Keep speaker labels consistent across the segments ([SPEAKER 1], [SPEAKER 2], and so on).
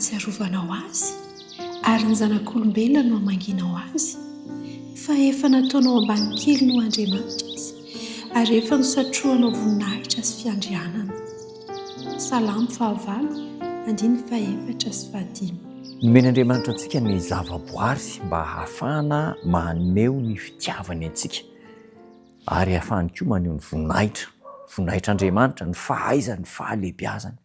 [SPEAKER 1] ahatsiarovanao azy, ary ny zanak'olombelona no hamangianao azy? Fa efa nataonao ambany kely noho Andriamanitra izy, ary efa nosatrohanao voninahitra sy fiandrianana. Salamo fahavalo, andininy fahefatra sy fahadimy.
[SPEAKER 2] Nomen'Andriamanitra antsika ny zavaboary mba hahafahana maneho ny fitiavany antsika ary hahafahany koa maneho ny voninahitra, voninahitr'Andriamanitra, ny fahaizany, ny fahalehibiazany.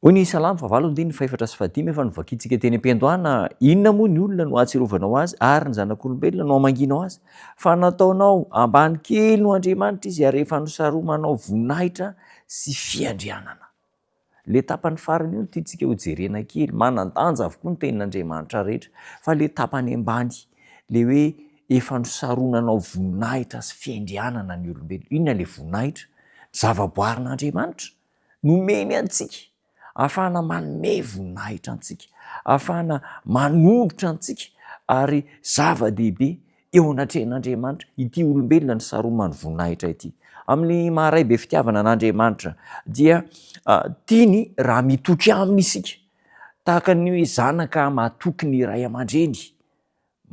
[SPEAKER 2] Hoy ny Salamo fahavalo andininy fahefatra sy fahadimy efa novakintsika teny am-piandohana, Inona moa ny olona no ahatsiarovanao azy, ary ny zanak'olombelona no hamangianao azy? Fa nataonao ambany kely noho Andriamanitra izy, ary efa nosaromanao voninahitra sy fiandrianana. Ilay tapany farany io no tiantsika hojerena kely, manan-danja avokoa ny tenin'Andriamanitra rehetra, fa ilay tapany ambany, ilay hoe efa nosaronanao voninahitra sy fiandrianana ny olombelona. Inona ilay voninahitra? Ny zavaboarin'Andriamanitra. Nomeny antsika, ahafahana manome voninahitra antsika, ahafahana manolotra antsika ary zava-dehibe eo anatrehan'Andriamanitra ity olombelona nisaroman'ny voninahitra ity. Amin'ny maha Ray be fitiavana an'Andriamanitra dia tiany raha mitoky aminy isika, tahaka ny hoe zanaka matoky ny ray aman-dreny.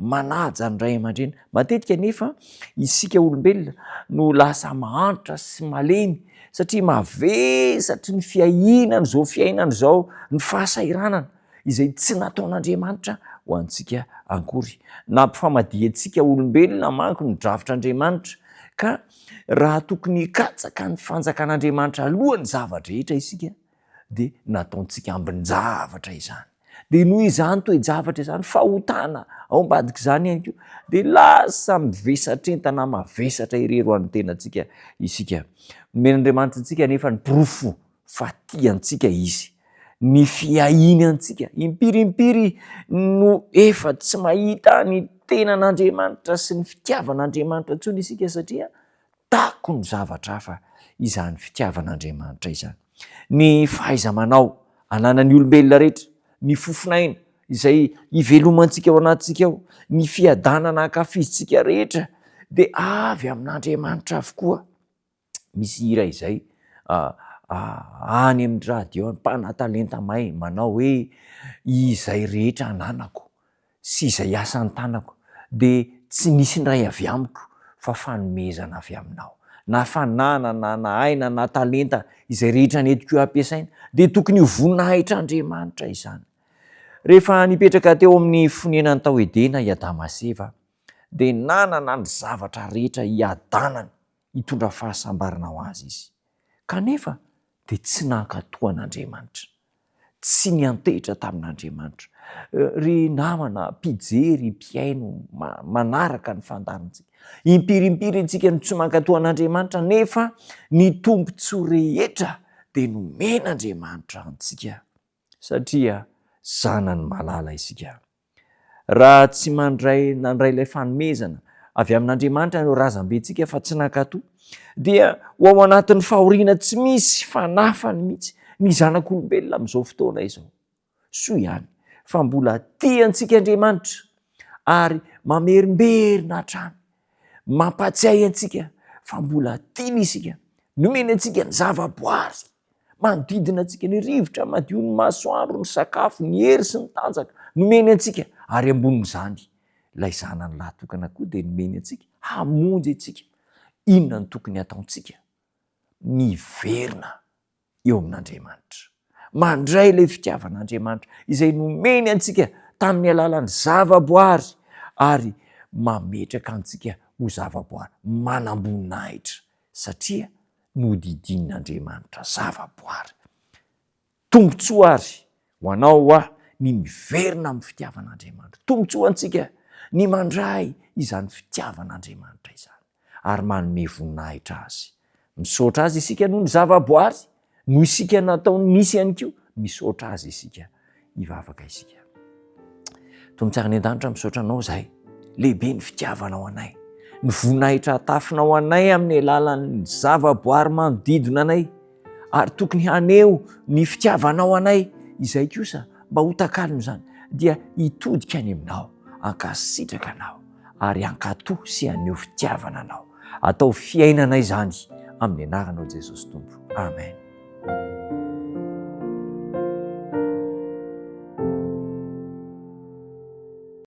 [SPEAKER 2] manaja ny ray aman-dreny. Matetika anefa isika olombelona no lasa mahantra sy malemy satria mavesatry ny fiahiana an'izao fiainana izao, ny fahasahiranana izay tsy nataon'Andriamanitra ho antsika akory. Nampifamadihantsika olombelona manko ny drafitr'Andriamanitra ka raha tokony hikatsaka ny fanjakan'Andriamanitra alohan'ny zava-drehetra isika dia nataontsika ambin-javatra izany. Dia noho izany toe-javatra izany, fahotana ao ambadik'izany ihany koa, dia lasa mivesatr'entana mavesatra irery ho an'ny tenantsika isika. Nomen'Andriamanitra antsika anefa ny porofo fa tia antsika Izy, ny fiahiany antsika. Impiry impiry no efa tsy mahita ny tenan'Andriamanitra sy ny fitiavan'Andriamanitra intsony isika satria Takon'ny zavatra hafa izany fitiavan'Andriamanitra izany. Ny fahaiza-manao ananan'ny olombelona rehetra, ny fofon'aina izay ivelomantsika ao anatintsika ao, ny fiadanana ankafizintsika rehetra dia avy amin'Andriamanitra avokoa. Misy hira izay any amin'ny radio any, mpanatalenta mahay manao hoe izay rehetra ananako sy izay asan'ny tanako dia tsy nisy indray avy amiko fa fanomezana avy aminao. Na fananana na aina na talenta izay rehetra nentiko hampiasaina dia tokony ho voninahitr'Andriamanitra izany. Rehefa nipetraka teo amin'ny fonenany tao Edena i Adama sy Eva dia nanana ny zavatra rehetra hiadanany hitondra fahasambarana ho azy izy. Kanefa dia tsy nankatò an'Andriamanitra. Tsy niantehitra tamin'Andriamanitra. Ry namana mpijery, mpihaino, manaraka ny fandaharantsika. Impiry impiry isika no tsy mankatò an'Andriamanitra nefa ny tombontsoa rehetra dia nomen'Andriamanitra antsika satria zanany malala isika. Raha tsy mandray nandray ilay fanomezana avy amin'Andriamanitra ireo razambentsika fa tsy nankatò, dia ho ao anatin'ny fahoriana tsy misy fanafany mihitsy ny zanak'olombelona amin'izao fotoana izao. Soa ihany fa mbola tia antsika Andriamanitra ary mamerimberina hatrany mampatsiahy antsika fa mbola tiany isika. Nomeny antsika ny zavaboary manodidina antsika, ny rivotra madio, ny masoandro, ny sakafo, ny hery sy ny tanjaka nomeny antsika, ary ambonin'izany ilay zanany lahy tokana koa dia nomeny antsika hamonjy antsika. Inona no tokony hataontsika? Miverina eo amin'Andriamanitra. Mandray ilay fitiavan'Andriamanitra izay nomeny antsika tamin'ny alalan'ny zavaboary ary mametraka antsika ho zavaboary manam-boninahitra satria nodidinin'Andriamanitra zavaboary. Tombontsoa àry ho anao ho ahy ny miverina amin'ny fitiavan'Andriamanitra. Tombontsoa ho antsika ny mandray izany fitiavan'Andriamanitra izany ary manome voninahitra Azy. Misaotra Azy isika noho ny zavaboary, noho isika nataony nisy ihany koa, misaotra Azy isika. Hivavaka isika. Tompo tsara any an-danitra, misaotra Anao izahay. Lehibe ny fitiavanao anay. Ny voninahitra atafinao anay amin'ny alalan'ny zavaboary manodidina anay. Ary tokony haneho ny fitiavanao anay izay kosa mba ho takalon'izany dia hitodika any aminao, hankasitraka anao ary hankatò sy haneho fitiavana anao. Atao fiainana izany amin'ny anaranao Jesosy Tompo. Amen.